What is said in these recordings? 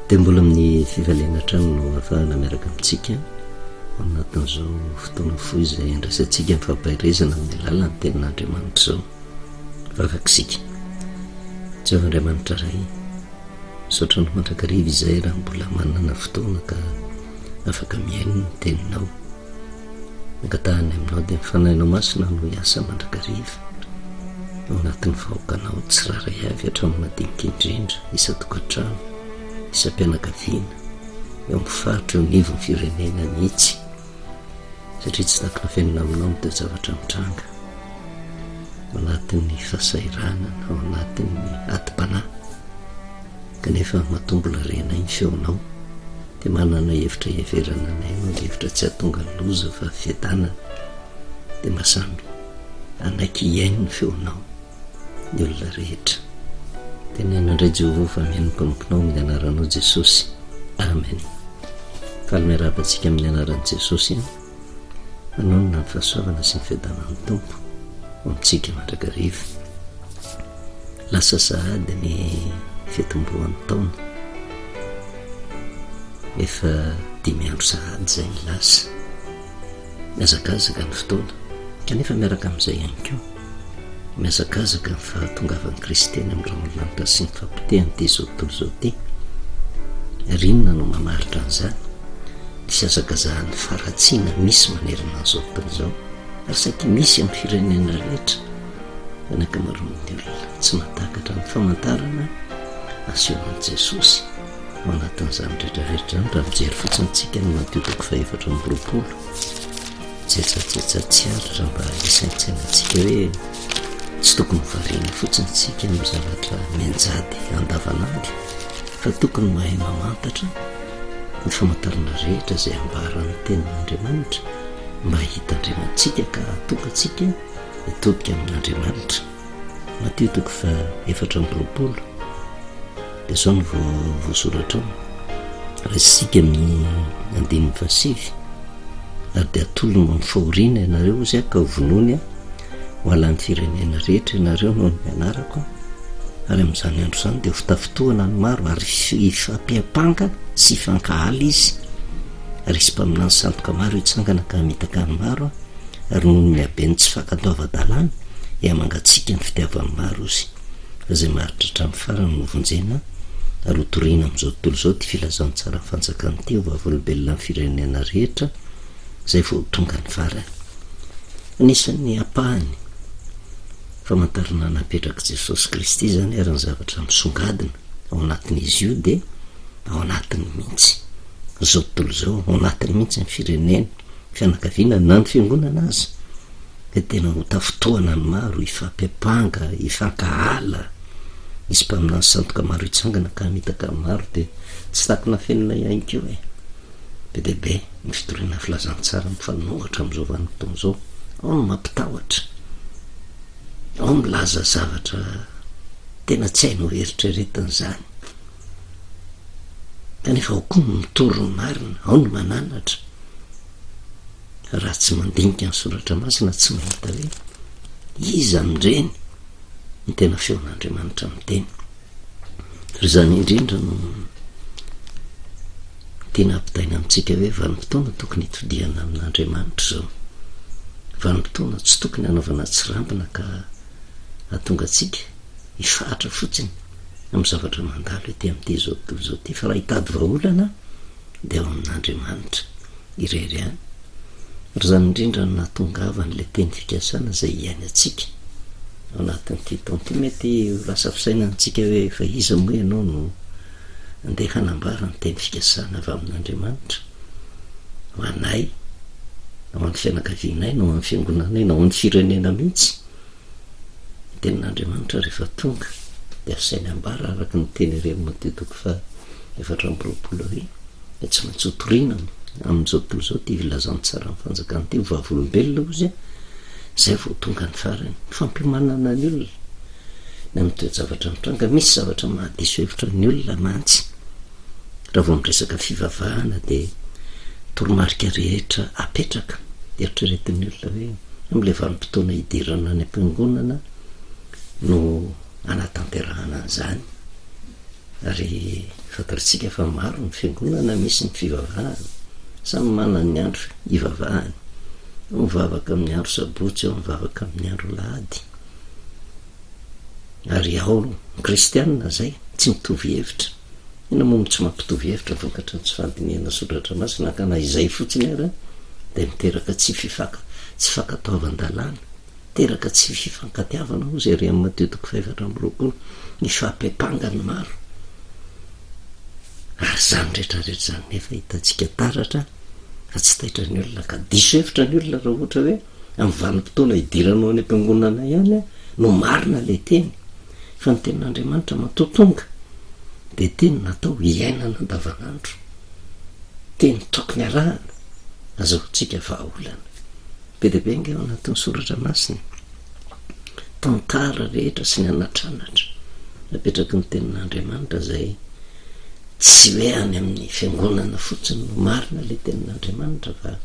Dia mbola amin'ny fifaliana hatrany no ahafahana miaraka amintsika ao anatin'izao fotoana fohy izay andraisantsika ny fampaherezana amin'ny alalan'ny tenin'Andriamanitra izao. Vavaka isika. Jehovah Andriamanitra Ray, misaotra anao mandrakariva izay raha mbola manana fotoana ka afaka mihaino ny teninao. Angatahany aminao dia ny Fanahinao Masina no hiasa mandrakariva ao anatin'ny vahoakanao tsirairay avy hatramin'ny madinika indrindra, isan-tokantrano, isam-pianakaviana, eo amin'ny faritra, eo anivon'ny firenena mihitsy, satria tsy takona fenina aminao ny toe-javatra mitranga ao anatin'ny fahasahiranana, ao anatin'ny adim-panahy. Kanefa matoa mbola renay ny feonao dia manana hevitra hiheverana anay ianao, hevitra tsy hahatonga loza fa fiadanana, dia mba samy hanaiky hihaino ny feonao ny olona rehetra. Teneno indray Jehovah fa mihaino ny mpanomponao amin'ny anaranao Jesosy. Amen. Faly miarahaba antsika amin'ny anaran'i Jesosy. Manonona ny fahasoavana sy ny fiadanan'ny Tompo ho amintsika mandrakariva. Lasa sahady ny fiatombohan'ny taona. Efa dimy andro sahady izay ny lasa. Mihazakazaka ny fotoana, kanefa miaraka amin'izay ihany koa, mihazakazaka ny fahatongavan'i Kristy any amin'ny rahon'ny lanitra sy ny fahapotehan'ity izao tontolo izao ity. Ary inona no mamaritra an'izany? Ny fihazakazahan'ny faharatsiana misy manerana an'izao tontolo izao, ary saika misy amin'ny firenena rehetra, fa ny ankamaroan'ny olona tsy mahatakatra ny famantarana asehon'i Jesosy ao anatin'izany rehetra rehetra izany. Raha mijery fotsiny isika ny Matio toko faha-24, tsetsatsetsa tsy aritra mba hisaintsainantsika hoe tsy tokony ho variana fotsiny isika amin'ny zavatra mianjady andavanandro, fa tokony mahay mamantatra ny famantarana rehetra izay ambaran'ny Tenin'Andriamanitra mba hitandremantsika ka hahatonga antsika hitodika amin'Andriamanitra. Matio toko faha 24 dia izao no voasoratra ao, Raisitsika amin'ny andininy fahasivy, ary dia atolony ho amin'ny fahoriana ianareo, hozy aho, ka hovonoiny ho halan'ny firenena rehetra ianareo noho ny anarako, ary amin'izany andro izany dia ho tafintohina ny maro ary hifampiampanga sy hifankahala izy, ary hisy mpaminany sandoka maro hitsangana ka hamitaka ny maro, ary noho ny haben'ny tsy fankatoavan-dalàna, hihamangatsiaka ny fitiavan'ny maro izy, fa izay maharitra hatramin'ny farany no hovonjena, ary hotorina amin'izao tontolo izao ity filazantsaran'ny fanjakana ity ho vavolombelona amin'ny firenena rehetra, izay vao ho tonga ny farany. Anisan'ny ampahany famantarana napetrak'i Jesosy Kristy izany ary ny zavatra misongadina ao anatin'izy io dia ao anatiny mihitsy izao tontolo izao, ao anatiny mihitsy ny firenena, fianakaviana na ny fiangonana aza dia tena ho tafintohana ny maro, hifampiampanga, hifankahala, hisy mpaminany sandoka maro hitsangana ka hamitaka ny maro dia tsy takona fenina ihany koa e. Be dia be ny fitoriana filazantsara mifanohitra amin'izao vanim-potoana izao. Ao ny mampitahotra, ao ny milaza zavatra tena tsy hainao eritreretina izany. Kanefa ao koa ny mitory ny marina, ao ny mananatra. Raha tsy mandinika ny soratra masina tsy mahita hoe iza amin'ireny no tena feon'Andriamanitra miteny. Ary izany indrindra no tiana hampitaina amintsika hoe vanim-potoana tokony hitodihana amin'Andriamanitra izao. Vanim-potoana tsy tokony hanaovana tsirambina ka hahatonga antsika hifahatra fotsiny amin'ny zavatra mandalo ety amin'ity izao tontolo izao ity fa raha hitady vahaolana dia ao amin'Andriamanitra irery ihany. Ary izany indrindra no nahatongavan'ilay teny fikasana izay iainantsika ao anatin'ity taona ity. Mety ho lasa fisainantsika hoe fa iza moa ianao no andeha hanambara ny teny fikasana avy amin'Andriamanitra ho anay, na ho an'ny fianakavianay, na ho an'ny fiangonanay, na ho an'ny firenena mihitsy. Ny tenin'Andriamanitra rehefa tonga dia asainy ambara araka ny teny ery amin'ny Matio toko faha 24 ery. dia tsy maintsy hotorina amin'izao tontolo izao ity filazantsaran'ny fanjakana ity, ho vavolombelona hozy izay vao tonga ny farany. Fampiomanana ny olona ny amin'ny toe-javatra mitranga. Misy zavatra mahadiso hevitra ny olona mantsy. Raha vao miresaka fivavahana dia toromarika rehetra apetraka, eritreretin'ny olona hoe amin'ilay vanim-potoana hidirana any am-piangonana no anatanterahana an'izany. Ary fantatsika fa maro ny fiangonana misy ny fivavahana. Samy manana ny andro ivavahany. Ao mivavaka amin'ny andro sabotsy, ao mivavaka amin'ny andro alahady. Ary ao ny kristianina izay tsy mitovy hevitra. Inona moa no tsy mampitovy hevitra vokatry ny tsy fandinihana soratra masina ka na izay fotsiny ara dia miteraka tsy fifaka tsy fankatoavan-dalàna. Teraka tsy fifankatiavana hozy ery amin'ny Matio toko fahefatra amby 20 ny fahapepangan'ny maro. Ary izany rehetra rehetra izany nefa hitantsika taratra fa tsy taitra ny olona ka diso hevitra ny olona raha ohatra hoe amin'ny vanim-potoana hidiranao any am-piangonana ihany no marina ilay teny. Fa ny tenin'Andriamanitra matoa tonga dia teny natao hiainana andavanandro. Teny tokony arahana azahoantsika vahaolana. Be dia be ange ao anatin'ny soratra masina e. Tantara rehetra sy ny anatranatra napetraky ny tenin'Andriamanitra izay tsy hoe any amin'ny fiangonana fotsiny no marina ilay tenin'Andriamanitra fa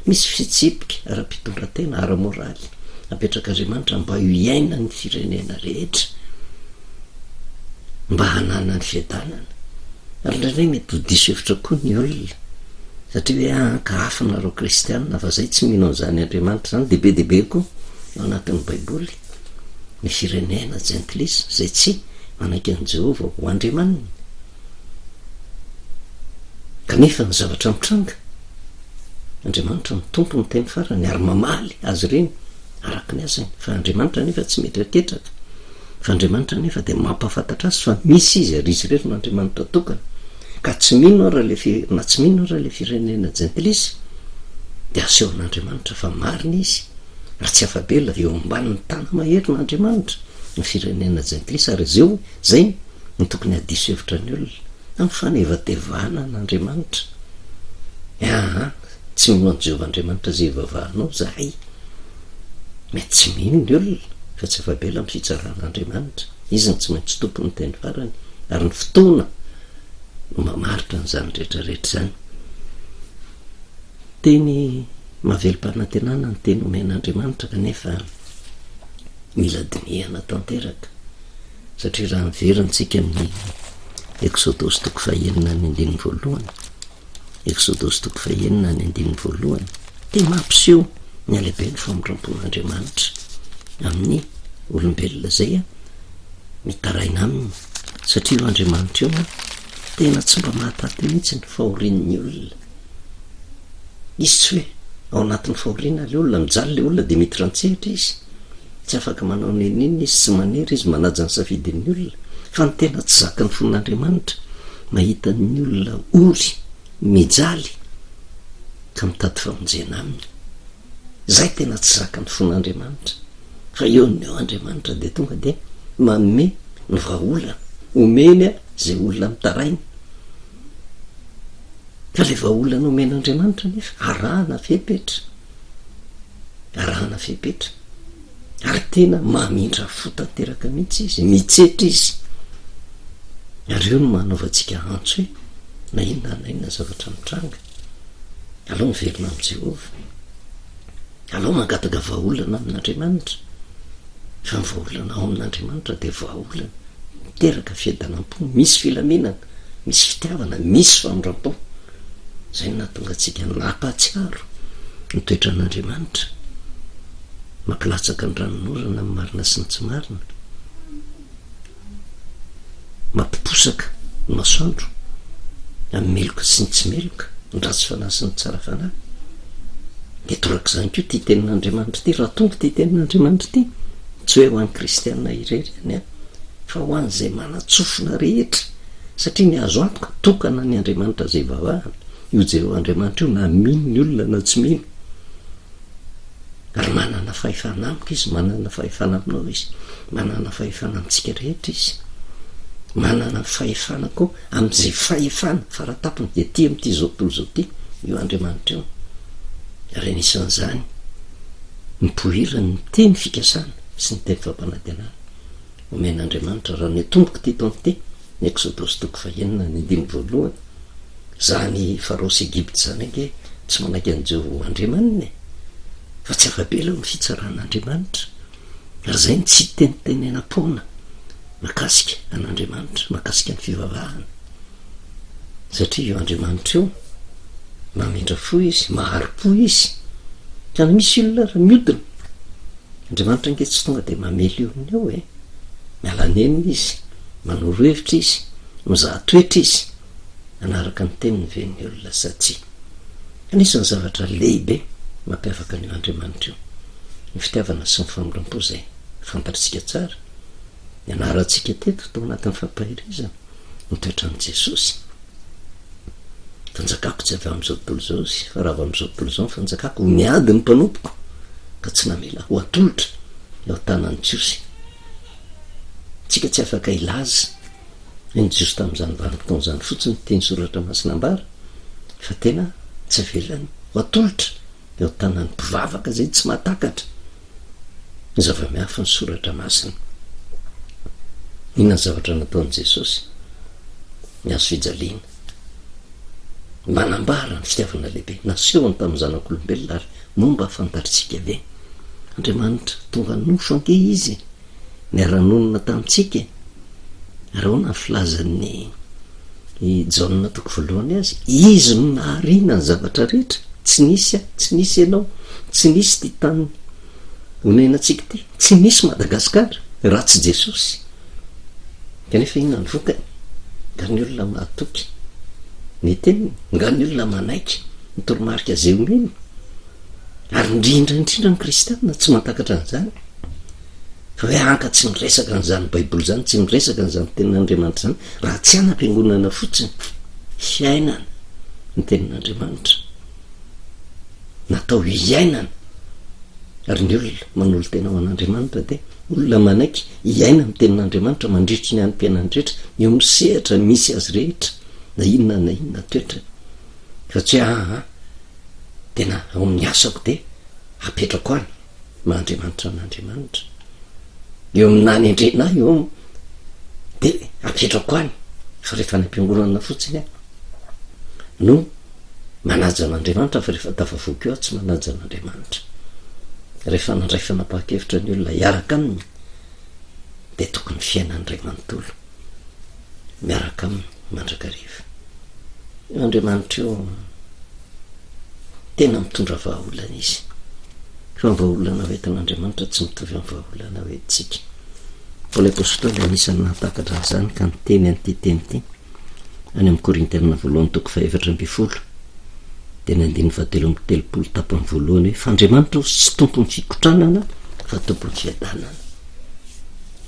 misy fitsipika ara-pitondran-tena, ara-moraly apetrak'Andriamanitra mba ho iainan'ny firenena rehetra mba hananany fiadanana. Ary indraindray mety ho diso hevitra koa ny olona Satria hoe aa ka hafa nareo kristianina fa zay tsy mino an'izany Andriamanitra zany de be dia be koa ao anatin'ny baiboly ny firenena jentilisa zay tsy manaiky an'i Jehovah ho Andriamaniny. Kanefa ny zavatra mitranga, Andriamanitra no Tompo ny teny farany ary mamaly azy ireny araka ny asany fa Andriamanitra anefa tsy mety ketraka fa Andriamanitra anefa dia mampahafantatra azy fa misy izy ary izy irery no Andriamanitra tokana. Ka tsy mino ara le fi, na tsy mino ara le firenena jentilisa dia asehon'Andriamanitra fa marina izy ary tsy afa-bela eo ambanin'ny tana-maherin'Andriamanitra ny firenena jentilisa ary izeo izay no tokony hadiso hevitra ny olona amin'ny fanevatevana an'Andriamanitra. Aa, tsy mino an'i Jehovah Andriamanitra izay ivavahanao izahay. Mety tsy mino ny olona fa tsy afa-bela amin'ny fitsaran'Andriamanitra. Izy no tsy maintsy tompon'ny teny farany ary ny fotoana no mamaritra an'izany rehetra rehetra izany. Teny mahavelom-panantenana ny teny omen'Andriamanitra kanefa mila dinihana tanteraka satria raha miverina isika amin'ny Eksodosy toko fahenina ny andininy voalohany, Eksodosy toko fahenina ny andininy voalohany dia mampiseho ny halehiben'ny famindram-pon'Andriamanitra amin'ny olombelona izay mitaraina aminy satria io Andriamanitra io tena tsy mba mahataty mihitsy ny fahorian'ny olona. Izy tsy hoe ao anatin'ny fahoriana ilay olona, mijaly ilay olona dia miditra an-tsehatra izy. Tsy afaka manao n'inon'inona izy, tsy manery izy, manaja ny safidin'ny olona. Fa ny tena tsy zakan'ny fon'Andriamanitra, mahita ny olona ory, mijaly, ka mitady famonjena aminy. Izay tena tsy zakan'ny fon'Andriamanitra. Fa eo no eo Andriamanitra dia tonga dia manome ny vahaolana. Omeny izay olona mitaraina. Fa ilay vahaolana omen'Andriamanitra anefa arahana fepetra. Arahana fepetra. Ary tena mamindra fo tanteraka mihitsy izy, mitsetra izy. Ary eo no manaovantsika antso hoe na inona na inona zavatra mitranga, alao miverina amin'i Jehovah. Alao mangataka vahaolana amin'Andriamanitra. Fa ny vahaolana ao amin'Andriamanitra dia vahaolana miteraka fiadanam-po, misy filaminana, misy fitiavana, misy famindram-po. Izay no nahatonga antsika nampahatsiaro ny toetran'Andriamanitra, mampilatsaka ny ranonorana amin'ny marina sy ny tsy marina, mampiposaka ny masoandro amin'ny meloka sy ny tsy meloka, ny ratsy fanahy sy ny tsara fanahy. Dia torak'izany koa ity tenin'Andriamanitra ity, raha tonga ity tenin'Andriamanitra ity, tsy hoe ho an'ny kristiana irery ihany an, fa ho an'izay manan-tsofina rehetra. Satria ny azo antoka, tokana ny Andriamanitra izay ivavahana, io Jehovah Andriamanitra io na mino ny olona na tsy mino. Ary manana fahefana amiko Izy, manana fahefana aminao Izy, manana fahefana amintsika rehetra Izy. Manana fahefana koa amin'izay fahefana faratapony ety amin'ity izao tontolo izao ity io Andriamanitra io. Ary anisan'izany nipoirany ny teny fikasana sy ny teny fampanantenana. Omen'Andriamanitra raha niatomboka ity taona ity, ny Eksodosy toko fahenina ny andininy voalohany. Izany Farao sy Egypta izany ange tsy manaiky an'i Jehovah ho Andriamaniny e! Fa tsy afa-bela eo amin'ny fitsaran'Andriamanitra. Ary izay no tsy itenitenenam-poana. Mahakasika an'Andriamanitra, mahakasika ny fivavahana. Satria io Andriamanitra io, mamindra fo Izy, mahari-po Izy. Ka na misy olona ary miodina, Andriamanitra ange tsy tonga dia mamely eo aminy eo e. Miala nenina Izy, manoro hevitra Izy, mizaha toetra Izy. Hanaraka ny teniny ve ny olona sa tsia? Anisan'ny zavatra lehibe mampiavaka an'io Andriamanitra io, ny fitiavana sy ny famindram-po izay fantatr'tsika tsara. Nianarantsika teto tao anatin'ny fampaherezana ny toetran'i Jesosy. Fanjakako tsy avy amin'izao tontolo izao izy, fa raha avy amin'izao tontolo izao ny fanjakako, ho niady ny mpanompoko ka tsy namela ho atolotra eo an-tanan'ny Jiosy. Tsika tsy afaka hilaza hoe ny Jiosy tamin'izany vanim-potoana izany fotsiny ny teny soratra masina ambara, fa tena tsy avelany ho atolotra eo an-tanan'ny mpivavaka izay tsy mahatakatra ny zava-miafin'ny soratra masina. Inona ny zavatra nataon'i Jesosy? Ny hazo fijaliana. Manambara ny fitiavana lehibe nasehony tamin'ny zanak'olombelona ary moa mba fantatritsika ve? Andriamanitra tonga nofo ange Izy e! Niara-nonina tamintsika e! Ary ahoana ny filazan'ny i Jaona toko voalohany azy? Izy no nahariana ny zavatra rehetra, tsy nisy aho, tsy nisy ianao, tsy nisy ity tany onenantsika ity, tsy nisy Madagasikara raha tsy Jesosy. Kanefa inona ny vokany? Nga ny olona mahatoky ny teniny? Nga ny olona manaiky ny toromarika izay omeny? Ary indrindra indrindra ny kristiana tsy mahatakatra an'izany. Fa hoe anka tsy miresaka an'izany baiboly izany, tsy miresaka an'izany tenin'Andriamanitra izany, raha tsy any am-piangonana fotsiny, fiainana ny tenin'Andriamanitra. Natao hiainana. Ary ny olona manolo-tena ho an'Andriamanitra dia olona manaiky hiaina ny tenin'Andriamanitra mandritry ny androm-piainany rehetra, eo amin'ny sehatra misy azy rehetra, na inona na inona toetrany. Fa tsy hoe aa, tena ao amin'ny asako dia apetrako any. maha Andriamanitra an'Andriamanitra. Eo amin'ny nanendrena ahy eo dia apetrako any fa rehefa any am-piangonana fotsiny aho no manaja an'Andriamanitra fa rehefa tafavoaka eo aho tsy manaja an'Andriamanitra. Rehefa nandray fanapahan-kevitra ny olona hiaraka aminy dia tokony fiainany iray manontolo miaraka aminy mandrakariva. Io Andriamanitra io tena mitondra vahaolana izy. Fa ny vahaolana hoentin'Andriamanitra tsy mitovy amin'ny vahaolana hoentintsika. Paoly Apostoly anisan'ny nahatakatra an'izany ka niteny an'ity teny ity any amin'ny Korintiana voalohany toko faha-14 dia ny andininy fahatelo amby telopolo tapany voalohany hoe fa Andriamanitra hozy tsy tompon'ny fikotranana fa tompon'ny fiadanana.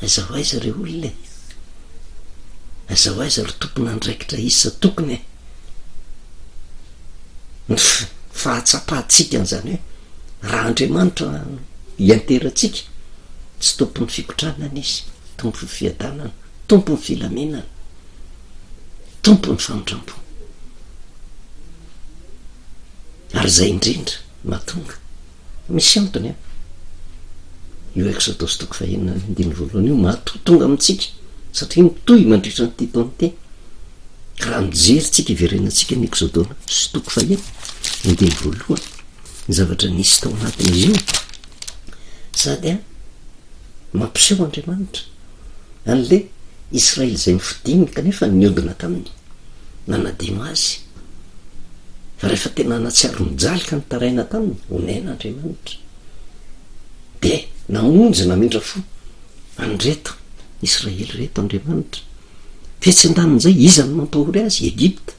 Aiza ho aiza re olona e? Aiza ho aiza ry tompon'andraikitra isan-tokony e? Ny fahatsapantsika an'izany hoe raha Andriamanitra no ianterantsika, tsy tompon'ny fikotranana Izy, tompon'ny fiadanana, tompon'ny filaminana, tompon'ny famindrampo. Ary izay indrindra mahatonga Misy antony an! Io Eksodosy toko fahenina andininy voalohany io matoa tonga amintsika satria mitohy mandritra an'ity taona ity. Ka raha mijery tsika iverenantsika ny Eksodosy toko fahenina andininy voalohany, ny zavatra nisy tao anatin'izy io sady an mampiseho Andriamanitra an'le Israely izay nofidiny kanefa niodina taminy, nanadino azy. Fa rehefa tena nahatsiaro nijaly ka nitaraina taminy, onena Andriamanitra, dia namonjy namindra fo an'ireto Israely ireto Andriamanitra. Fetsy an-danin'izay, iza no mampahory azy? Egypta.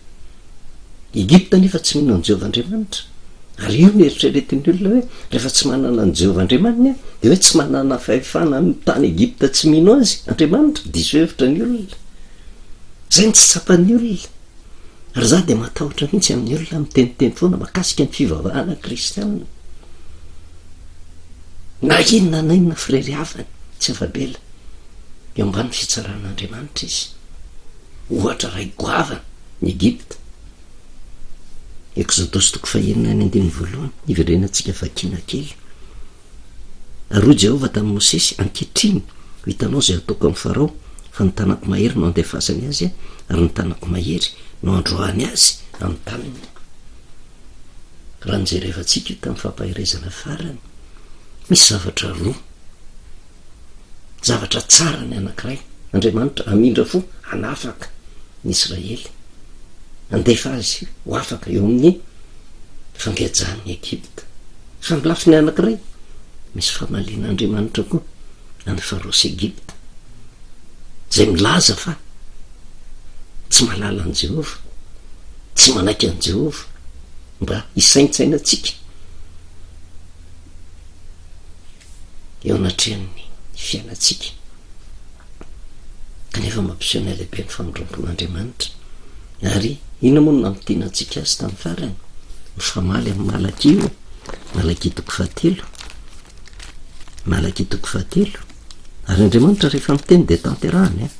Egypta anefa tsy mino an'i Jehovah Andriamanitra. Ary io no eritreretin'ny olona hoe rehefa tsy manana an'i Jehovah Andriamaniny aho, dia hoe tsy manana fahefana amin'ny tany Egypta tsy mino azy Andriamanitra. Diso hevitra ny olona. Izay no tsy tsapan'ny olona. Ary za dia matahotra mihitsy amin'ny olona miteniteny foana makasika ny fivavahana kristianina. Na inona na inona fireriavany, tsy afa-bela eo ambany fitsaran'Andriamanitra izy. Ohatra iray goavana ny Egypta. Eksodosy toko fahenina ny andininy voalohany, iverenantsika vakiana kely. Ary hoy Jehovah tamin'i Mosesy, Ankehitriny, ho hitanao izay hataoko amin'i Farao, fa ny tanako mahery no handefasany azy, ary ny tanako mahery no handroahany azy amin'ny taniny. Raha nojerevantsika io tamin'ny fampaherezana farany, misy zavatra roa. Zavatra tsara ny anankiray. Andriamanitra hamindra fo hanafaka ny Israely, handefa azy ho afaka eo amin'ny fangejan'i Egypta. Fa amin'ny lafiny anankiray, misy famalian'Andriamanitra koa an'i Farao sy Egypta, izay milaza fa tsy mahalala an'i Jehovah, tsy manaiky an'i Jehovah. Mba hisaintsainantsika eo anatrehan'ny fiainantsika. Kanefa mampiseho ny halehiben'ny famindram-pon'Andriamanitra. Ary inona moa no namintinantsika azy tamin'ny farany? Mifamaly amin'i Malakia io. Malakia toko fahatelo. Malakia toko fahatelo. Ary Andriamanitra rehefa miteny dia tanterahany an.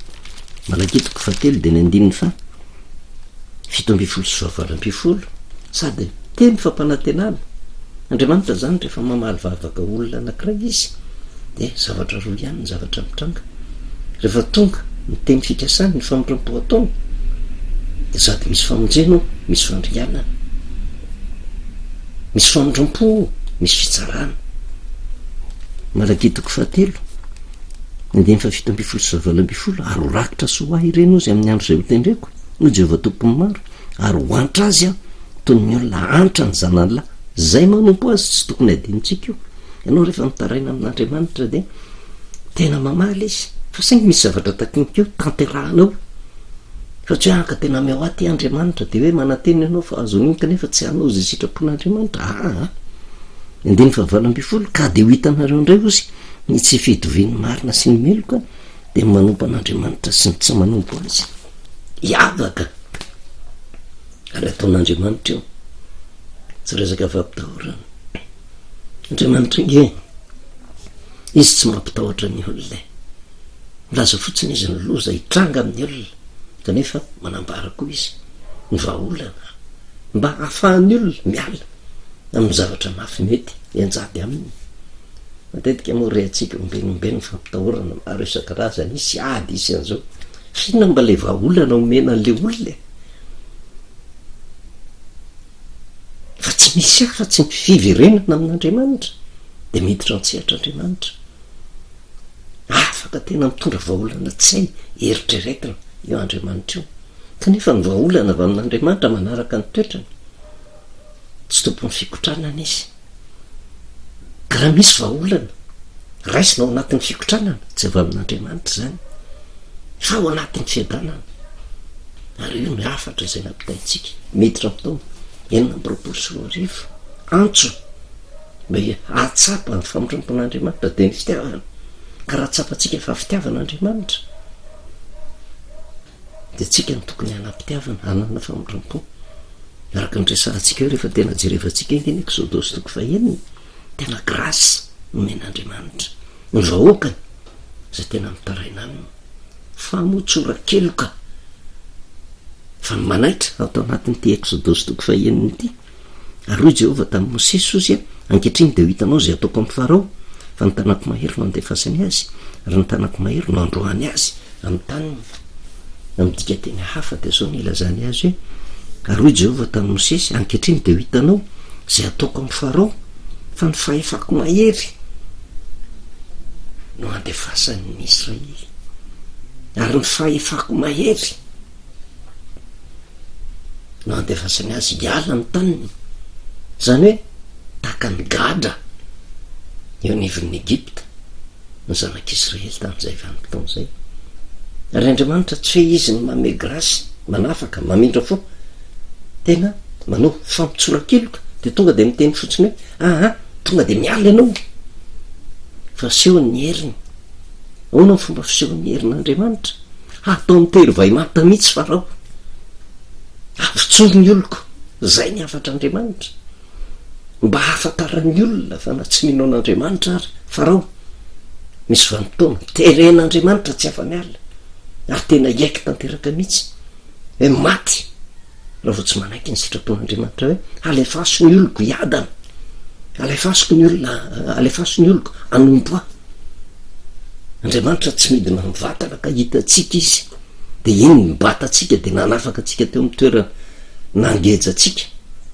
Malakia toko fahatelo dia ny andininy faha 17 sy 18 sady teny fampanantenana. Andriamanitra izany rehefa mamaly vavaka olona anankiray izy dia zavatra roa ihany ny zavatra mitranga. Rehefa tonga ny teny fikasany, ny famindram-po ataony dia sady misy famonjena ao, misy fandringanana. Misy famindram-po ao, misy fitsarana. Malakia toko fahatelo, andininy fahafito ambin'ny folo sy fahavalo ambin'ny folo, Ary ho rakitra soa ho ahy ireny, hozy, amin'ny andro izay hotendreko, hoy Jehovah Tompon'ny maro, ary ho antra azy aho, toy ny olona antra ny zanany lahy. Izay manompo azy, tsy tokony hadinontsika io. Ianao rehefa mitaraina amin'Andriamanitra dia tena mamaly izy, fa saingy misy zavatra takiny koa tanterahana eo. Fa tsy hoe ah ka tena ameo ahy ty Andriamanitra dia hoe manantena ianao fa azon'iny kanefa tsy hanao izay sitrapon'Andriamanitra. Aa. Andininy fahavalo ambin'ny folo, Ka dia ho hitanareo indray hozy ny tsy fitovian'ny marina sy ny meloka, dia ny manompo an'Andriamanitra sy ny tsy manompo azy. Hiavaka! Ary ataon'Andriamanitra io. Tsy resaka fampitahorana. Andriamanitra ange, izy tsy mampitahotra ny olona e. Milaza fotsiny izy ny loza hitranga amin'ny olona, kanefa manambara koa izy ny vahaolana mba hahafahan'ny olona miala amin'ny zavatra mafy mety hianjady aminy. Matetika moa re antsika ombieny ombieny ny fampitahorana maro isan-karazany, hisy ady, hisy an'izao. Fa inona mba ilay vahaolana omena an'ilay olona e? Fa tsy misy afa-tsy ny fiverenana amin'Andriamanitra, dia miditra an-tsehatra Andriamanitra. Afaka tena mitondra vahaolana tsy hay eritreretina io Andriamanitra io. Kanefa ny vahaolana avy amin'Andriamanitra manaraka ny toetrany. Tsy tompon'ny fikotranana izy. Ka raha misy vahaolana raisina ao anatin'ny fikotranana, tsy avy amin'Andriamanitra izany, fa ao anatin'ny fiadanana. Ary io ny hafatra izay nampitaintsika. Miditra amin'ny taona 2026. Antso mba hahatsapa ny famindrampon'Andriamanitra dia ny fitiavana. Ka raha tsapantsika fa fitiavana Andriamanitra, dia tsika no tokony hanam-pitiavana, hanana famindram-po. Araka ny resahantsika eo, rehefa tena jerevantsika ange ny Eksodosy toko fahenina, tena grâce nomen'Andriamanitra ny vahoakany izay tena mitaraina aminy. Famotsoran-keloka. Fa ny manaitra ato anatin'ity Eksodosy toko fahenina ity, Ary hoy Jehovah tamin'i Mosesy, Hozy, Ankehitriny dia ho hitanao izay hataoko amin'i Farao, fa ny tanako mahery no handefasany azy, ary ny tanako mahery no handroahany azy amin'ny taniny. Amin'ny dikanteny hafa dia izao no ilazany azy hoe, Ary hoy Jehovah tamin'i Mosesy, Ankehitriny dia ho hitanao izay hataoko amin'i Farao, fa ny fahefako mahery no handefasany ny Israely, ary ny fahefako mahery no andefasany azy hiala ny taniny, izany hoe tahaka ny gadra eo anivon'ny Egypta ny zanak'Israely tamin'izay vanim-potoana izay. Ary Andriamanitra tsy hoe izy no manome grâce, manafaka, mamindra fo, tena manao fampitsoran-keloka, dia tonga dia miteny fotsiny hoe aa, tonga dia miala ianao, fa asehony ny heriny. Ahoana ny fomba fisehon'ny herin'Andriamanitra? Hataony tery vay manta mihitsy Farao. Avotsory ny oloko. Izay ny hafatr'Andriamanitra. Mba hahafantaran'ny olona fa na tsy mino an'Andriamanitra ary Farao, misy vanim-potoana teren'Andriamanitra tsy afa-miala ary tena hiaiky tanteraka mihitsy hoe maty raha vao tsy manaiky ny sitrapon'Andriamanitra hoe alefaso ny oloko hiadana, alefasoko ny olona, alefaso ny oloko hanompo ahy. Andriamanitra tsy midina amin'ny vatana ka hitantsika izy, dia iny nibata antsika dia nanafaka antsika teo amin'ny toerana nangeja antsika.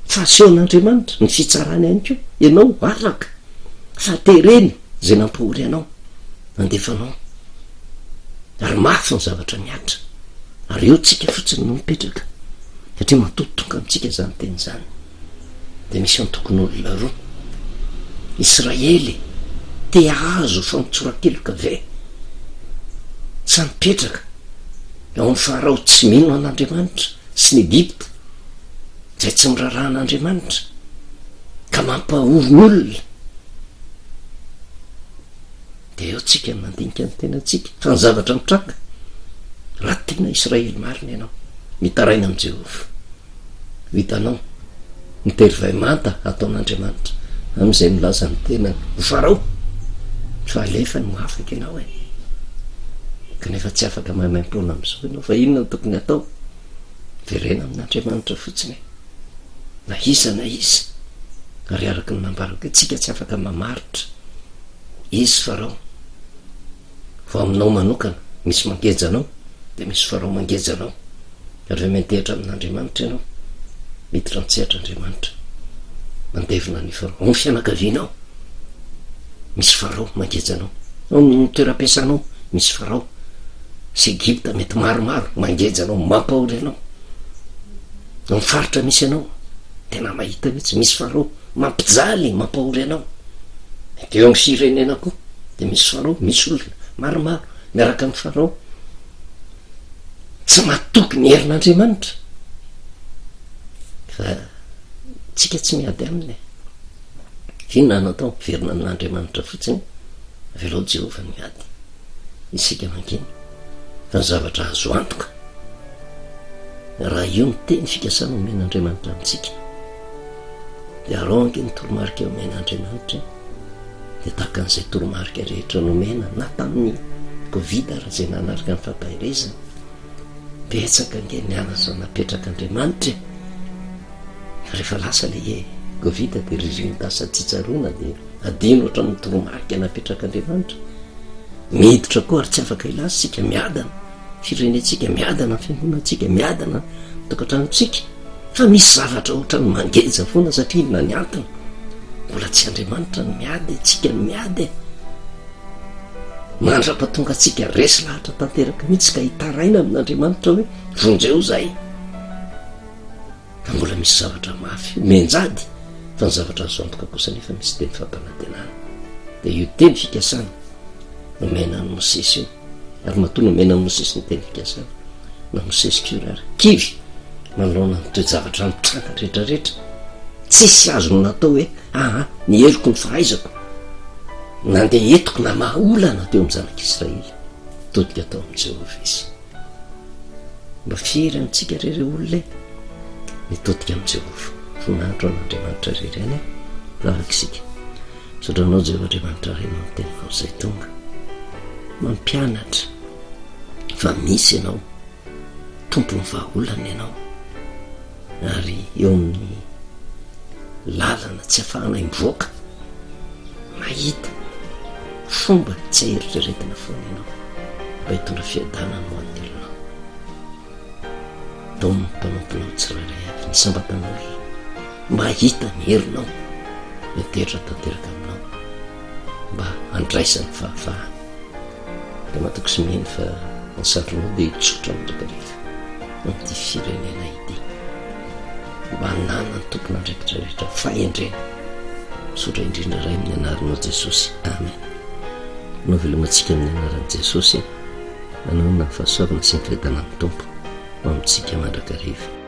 Fa asehon'Andriamanitra ny fitsarany ihany koa ianao araka fa tereny izay nampahory anao, nandefa anao. Ary mafy ny zavatra mihatra. Ary eo tsika fotsiny no mipetraka. Satria matoa tonga amintsika izany teny izany, dia misy antokon'olona roa. Israely te hahazo famotsoran-keloka ve? Sa mipetraka ao amin'ny Farao tsy mino an'Andriamanitra sy ny Egypta izay tsy miraharaha an'Andriamanitra ka mampahory ny olona? Dia eo tsika mandinika ny tenantsika fa ny zavatra mitranga, raha tena Israely marina ianao, mitaraina amin'i Jehovah, ho hitanao ny tery vay manta ataon'Andriamanitra amin'izay milaza ny tenany ho Farao, fa alefany ho afaka ianao e. Kanefa tsy afaka maimaimpoana amin'izao ianao, fa inona no tokony hatao? Verena amin'Andriamanitra fotsiny e. Na iza na iza. Ary araka ny nambarako hoe tsika tsy afaka mamaritra Izy Farao. Vao aminao manokana, misy mangeja anao, dia misy Farao mangeja anao. Rehefa miantehitra amin'Andriamanitra ianao, miditra an-tsehatra Andriamanitra, mandevona an'io Farao. Ao amin'ny fianakavianao, misy Farao mangeja anao. Ao amin'ny toeram-piasanao, misy Farao sy Egypta mety maromaro mangeja anao, mampahory anao. Ao amin'ny faritra misy anao, tena mahita mihitsy, misy Farao. Mampijaly, mampahory anao. Dia eo amin'ny firenena koa dia misy farao, misy olona maromaro miaraka amin'ny farao. Tsy matoky ny herin'Andriamanitra. Fa tsika tsy miady aminy e. Inona no atao? Miverina amin'Andriamanitra fotsiny, avelao Jehovah ny miady. Isika mangina. Fa ny zavatra azo antoka, raha io ny teny fikasana omen'Andriamanitra amintsika, dia araho ange ny toromarika omen'Andriamanitra e. Dia tahaka an'izay toromarika rehetra nomena na tamin'ny Covid ary izay nanaraka ny fampaherezana. Betsaka ange ny anatra napetrak'Andriamanitra e. Fa rehefa lasa ilay Covid dia ririnina-dasa tsy tsaroana dia adino hatramin'ny toromarika napetrak'Andriamanitra. Miditra koa ary tsy afaka hilaza isika miadana, firenentsika miadana, ny fiangonantsika miadana, ny tokantranontsika. Fa misy zavatra ohatran'ny mangeja foana satria inona ny antony? Mbola tsy Andriamanitra no miady e, tsika no miady e. Mandra-pahatonga antsika resy lahatra tanteraka mihitsy ka hitaraina amin'Andriamanitra hoe vonjeo izahay. Fa mbola misy zavatra mafy mianjady fa ny zavatra azo antoka kosa nefa misy teny fampanantenana. Dia io teny fikasana nomena an'i Mosesy io. Ary matoa nomena an'i Mosesy ny teny fikasana, na Mosesy koa ary kivy manoloana ny toe-javatra mitranga rehetrarehetra. Tsisy azony natao hoe aa ny heriko ny fahaizako nandeha entiko namaha olana teo amin'ny zanak'Israely. Nitodika tao amin'i Jehovah izy. Mba firy amintsika re re olona e? Mitodika amin'i Jehovah. Voninahitra ho an'Andriamanitra irery ihany e. Vavaka isika. Misaotra anao Jehovah Andriamanitra Ray noho ny teninao izay tonga. Mampianatra fa misy ianao. Tompon'ny vahaolana ianao. Ary eo amin'ny lalana tsy afahanay mivoaka, mahita fomba tsy aeritreretina foana ianao mba hitondra fiadanana ho an'ny olonao. Taomy ny mpanomponao tsirairay avy, ny isam-batan'olona, mba hahita ny herinao miantehitra tanteraka aminao mba handraisany fahafahana. Dia matoky sy mino fa ny sandrinao dia hitsotra mandrakariva amin'ity firenena ity mba hananan'ny tompon'andraikitra rehetra fahendrena. Misaotra indrindra Ray amin'ny anaranao Jesosy. Amen. Manao veloma antsika amin'ny anaran'i Jesosy. Manao ny fahasoavana sy ny fiadanan'ny Tompo ho amintsika mandrakariva.